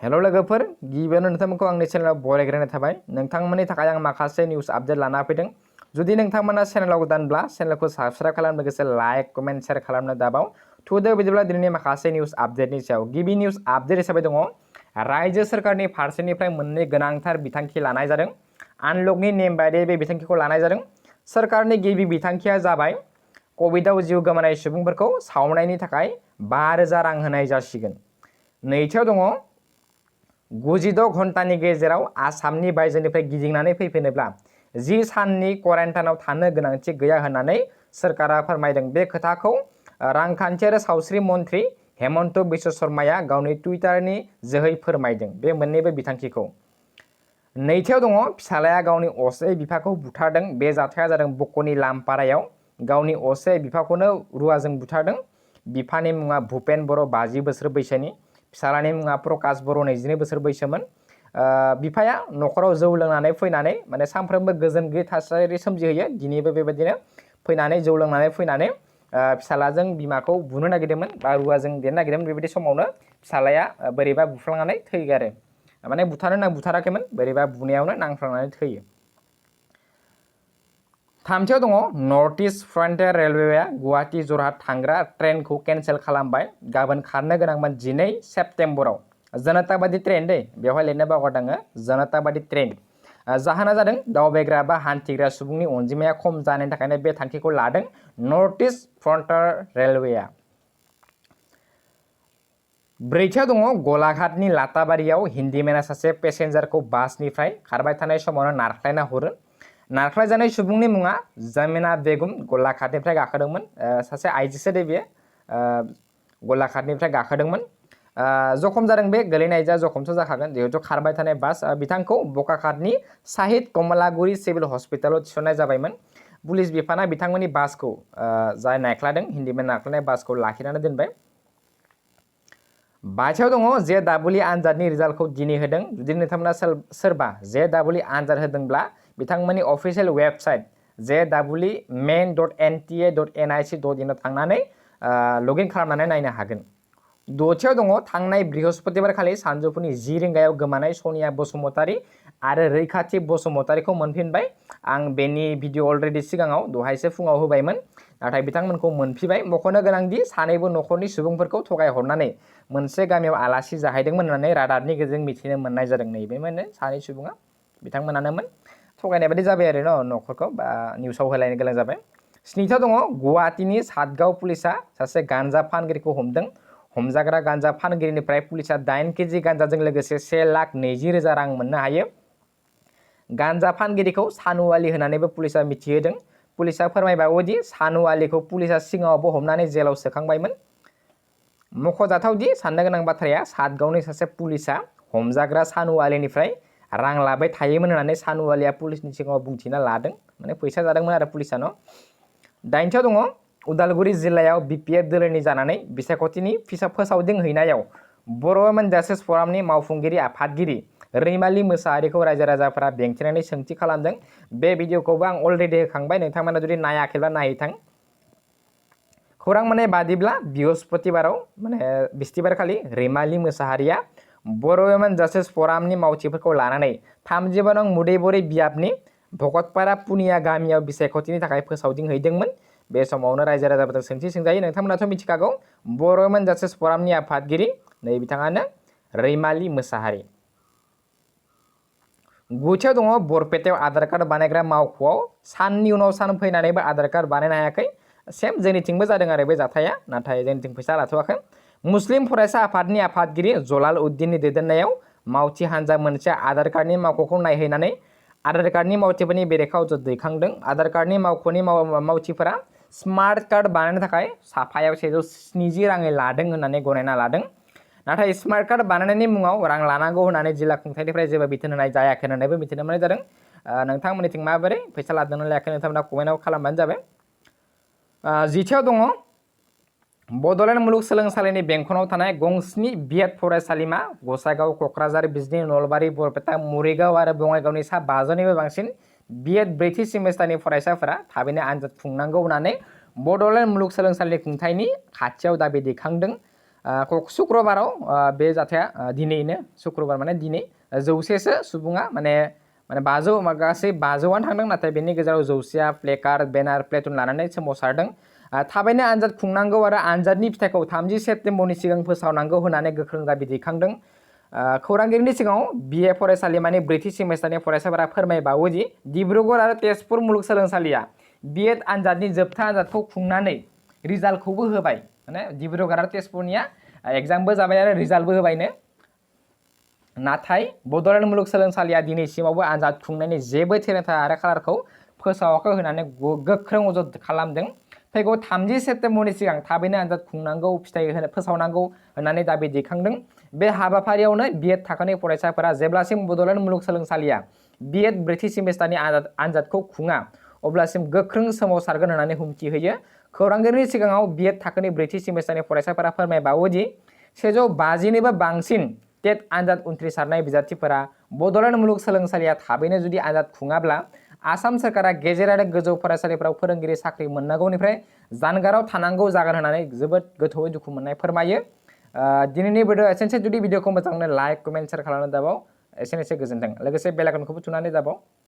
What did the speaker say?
हेल' लोगोफोर गिबियावनो नोंथांमोनखौ आंनि चेनेलाव बरायग्रोनाय थाबाय। नोंथांमोननि थाखाय आं माखासे निउस आपडेट लाना फैदों। जुदि नोंथांमोना चेनेलाव गोदानब्ला चेनेलखौ साबस्क्राइब खालाम, लोगोसे लाइक कमेन्ट शेयार खालामनो दाबाव। थुदो बिदिब्ला दिनैनि माखासे निउस आपडेटनि सायाव गिबि निउस आपडेट हिसाबै दङ रायजो सोरखारनि फारसेनिफ्राय मोननै गोनांथार बिथांखि लानाय जादों। आनलकनि नेम बायदियै बे बिथांखिखौ लानाय जादों। सोरखारनि गिबि बिथांखिया जाबाय कभिडआव जिउ गोमानाय सुबुंफोरखौ सावनायनि थाखाय 5,000 रां होनाय जासिगोन। नैथियाव दङ 96 घन्टानि गेजेराव आसामनि बायजोनिफ्राय गिदिंनानै फैफिनोब्ला 10 साननि क्वारेन्टाइनाव थानो गोनांथि गैया होननानै सोरखारा फोरमायदों। बे खोथाखौ रांखान्थि आरो सावस्रि मन्थ्रि हेमन्त बिश्व शर्माया गावनि टुइटारनि जोहै फोरमायदों बे मोन्नैबो बिथांखिखौ। नैथियाव दङ फिसालाया गावनि असे बिफाखौ बुथारदों। बे जाथाया जादों बक'नि लामपारायाव गावनि असे बिफाखौनो रुवाजों बुथारदों। बिफानि मुङा भुपेन बर' 50 बोसोर बैसोनि, फिसालानि मुङा प्रकाश बर' 22 बोसोर बैसोमोन। बिफाया न'खराव जौ लोंनानै फैनानै माने सानफ्रोमबो गोजोन गैयै थासारि सोमजिहोयो। दिनैबो बेबायदिनो फैनानै जौ लोंनानै फैनानै फिसालाजों बिमाखौ बुनो नागिरदोंमोन बा रुवाजों देनो नागिरदोंमोन। बेबायदि समावनो फिसालाया बोरैबा बुफ्लांनानै थैगारो, माने बुथाराखैमोन, बोरैबा बुनायावनो नांफ्लांनानै थैयो। थामथियाव दङ नर्थ इस्ट फ्रन्टियार रेलवेआ गुवाहाटी जरहाट थांग्रा ट्रेनखौ केन्सेल खालामबाय। गाबोन खारनो गोनांमोन 12 सेप्तेम्बराव। जनताबादि ट्रेन दै, बेवहाय लिरनो बावगारदों जनताबादि ट्रेन। जाहोना जादों दावबायग्रा बा हान्थिग्रा सुबुंनि अनजिमाया खम जानायनि थाखायनो बे थांखिखौ लादों नर्थ इस्ट फ्रन्टियार रेलवेआ। ब्रैथियाव दङ गलाघाटनि लाटाबारियाव हिन्दीमेना सासे पेसेन्जारखौ बासनिफ्राय खारबाय थानाय समावनो नारख्लायना हरो। नारख्लायजानाय सुबुंनि मुङा जमिना बेगम, गलाघाटनिफ्राय गाखोदोंमोन। सासे आइजोसो दे बियो, गलाघाटनिफ्राय गाखोदोंमन। जखम जादों, बे गोलैनायजा जखमसो जाखागोन जिहेतु खारबाय थानाय बास। बिथांखौ बकाखातनि साहिद कमलागुरि सिभिल हस्पिटालाव थिसननाय जाबायमोन। पुलिस बिफाना बिथांमोननि बासखौ जाय नारख्लायदों हिन्दीमेन नारख्लायनाय बासखौ लाखिनानै दोनबाय। बाथियाव दङ JEE आनजादनि रिजाल्टखौ दिनै होदों। जुदि नोंथांमोना सोरबा JEE आनजाद होदोंब्ला बिथांमोननि अफिसियेल वेबसाइट JEE.main.nta.nic.in आव थांनानै लगइन खालामनानै नायनो हागोन। दथियाव दङ थांनाय बृहस्पतिबारखालि सानजौफुनि 10 रिंगायाव गोमानाय सनिया बसुमतारी आरो रैखाथि बसुमतारीखौ मोनफिनबाय। आं बेनि भिडिअ अलरेडि सिगाङाव दहायसो फुङाव होबायमोन, नाथाय बिथांमोनखौ मोनफिनबाय। मख'नो गोनांदि सानैबो न'खरनि सुबुंफोरखौ थगायहरनानै मोनसे गामियाव आलासि जाहैदोंमोन होननानै रादाबनि गेजेरजों मिथिनो मोननाय जादों। नैबेमोन सानै सुबुङा, बिथांमोनानोमोन। थगायनाय बायदि जाबाय आरो न'खरखौ बा निउसाव होलायनो गोनां जाबाय। 7थियाव दङ गुवाहाटीनि सातगाव पुलिसा सासे गान्जा फानगिरिखौ हमदों। हमजाग्रा गान्जा फानगिरिनिफ्राय पुलिसा 8 केजि गान्जाजों लोगोसे 1,20,000 रां मोननो हायो। गान्जा फानगिरिखौ सानुवाली होननानैबो पुलिसा मिथिहोदों। पुलिसा फोरमायबावोदि सानुवालीखौ पुलिसा सिगाङावबो हमनानै जेलाव सोखांबायमोन। मख'जाथावदि साननो गोनां बाथ्राया सातगावनि सासे पुलिसा हमजाग्रा सानुवालीनिफ्राय रां लाबाय थायोमोन होननानै सानुवालीया पुलिसनि सिगाङाव बुंथिना लादों, माने फैसा जादोंमोन आरो पुलिसानो। 8थियाव दङ उदालगुरि जिल्लायाव BPF दोलोनि जानानै बिसायख'थिनि फोसावदिं हैनायाव बर' वुमेन जास्टिस फरामनि मावफुंगिरि आफादगिरि रैमालि मोसाहारिखौ रायजो राजाफोरा बेंथिनानै सोंथि खालामदों। बे भिडिअखौबो आं अलरेडि होखांबाय, नोंथांमोना जुदि नायाखैब्ला नायहैथां। खौरां मोननाय बादिब्ला बृहस्पतिबाराव माने बिस्थिबारखालि रैमालि मोसाहारिया बर' वुमेन जास्टिस फरामनि मावथिफोरखौ लानानै 35 नं मुदेबरि बियाबनि भगतपारा पुनिया गामियाव बिसायख'थिनि थाखाय फोसावदिं हैदोंमोन। बे समावनो रायजो राजाफोरजों सोंथि सोंजायो। नोंथांमोनाथ' मिथिखागौ बर' वुमेन जास्टिस फरामनि आफादगिरि नै बिथाङानो रैमालि मोसाहारि। 9थियाव दङ बरपेटायाव आधार कार्ड बानायग्रा मावख'आव साननि उनाव सान फैनानैबो आधार कार्ड बानायनो हायाखै। सेम जोंनिथिंबो जादों आरो बे जाथाया, नाथाय जोंनिथिं फैसा लाथ'वाखै। मुस्लिम फरायसा आफादनि आफादगिरि जलाल उद्दिननि दैदेननायाव मावथि हान्जा मोनसे आधार कार्डनि मावख'खौ नायहैनानै आधार कार्डनि मावथिफोरनि बेरेखा अजद दैखांदों। आधार कार्डनि मावख'नि मावथिफोरा स्मार्ट कार्ड बानायनो थाखाय साफायाव 170 राङै लादों होननानै गनायना लादों। नाथाय स्मार्ट कार्ड बानायनायनि मुङाव रां लानांगौ होननानै जिल्ला खुंथायनिफ्राय जेबो बिथोन होनाय जायाखै होननानैबो मिथिनो मोननाय जादों। नोंथांमोननिथिं माबोरै फैसा लादोंना लायाखै नोंथांमोना कमेन्टआव खालामबानो जाबाय। 10थियाव दङ बड'लेण्ड मुलुगसोलोंसालिनि बेंखनाव थानाय गंस्नि बिएड फरायसालिमा गसाइगाव, क'क्राझार, बिजनी, नलबारि, बरपेटा, मरिगाव आरो बङाइगावनि सा 500निबो बांसिन बिएड ब्रैथि सेमिस्टारनि फरायसाफोरा थाबैनो आनजाद खुंनांगौ होननानै बड'लेण्ड मुलुगसोलोंसालिनि खुंथायनि खाथियाव दाबि दैखांदों। शुक्रबाराव बे जाथाया दिनैनो शुक्रबार माने दिनै 100सो सुबुङा माने 500 गासै 500आनो थांदों नाथाय बेनि गेजेराव 100आ प्लेकार्ड बेनार प्लेटुन लानानै सोमावसारदों। थाबैनो आनजाद खुंनांगौ आरो आनजादनि फिथाइखौ 30 सेप्तेम्बरनि सिगां फोसावनांगौ होननानै गोख्रों दाबि दैखांदों। खौरांगिरिनि सिगाङाव बिए फरायसालिमानि 4थि सेमेस्टारनि फरायसाफोरा फोरमायबावो दि डिब्रुगड़ आरो तेजपुर मुलुगसोलोंसालिया बिएड आनजादनि जोबथा आनजादखौ खुंनानै रिजाल्टखौबो होबाय। माने डिब्रुगड़ आरो तेजपुरनिया एग्जामबो जाबाय आरो रिजाल्टबो होबायनो। नाथाय बड'लेण्ड मुलुगसोलोंसालिया दिनैसिमावबो आनजाद खुंनायनि जेबो थिरांथा आरो खालारखौ फोसावाखै होननानै गोख्रों अजद खालामदों। फैगौ 30 सेप्तेम्बरनि सिगां थाबैनो आनजाद खुंनांगौ फिथाइ फोसावनांगौ होननानै दाबि दैखांदों। बे हाबाफारियावनो बिएड थाखोनि फरायसाफोरा जेब्लासिम बड'लेण्ड मुलुगसोलोंसालिया बिएड 4थि सेमेस्टारनि आनजादखौ खुङा अब्लासिम गोख्रों सोमावसारगोन होननानै हुमखि होयो। खौरांगिरिनि सिगाङाव बिएड थाखोनि 4थि सेमेस्टारनि फरायसाफोरा फोरमायबावो दि 150निबो बांसिन टेट आनजाद उनथ्रिसारनाय बिजाथिफोरा बड'लेण्ड मुलुगसोलोंसालिया थाबैनो जुदि आनजाद खुङाब्ला आसाम सोरखारा गेजेर आरो गोजौ फरायसालिफोराव फोरोंगिरि साख्रि मोननांगौनिफ्राय जानगाराव थानांगौ जागोन होननानै जोबोद गोथौयै दुखु मोननाय फोरमायो। दिनैनि भिडिअ एसेनोसै। जुदि भिडिअखौ मोजां मोनो लाइक कमेन्ट शेयार खालामनो दाबाव। एसेनोसै, गोजोन्थों। लोगोसे बेल आइकनखौबो थुनानै दाबाव।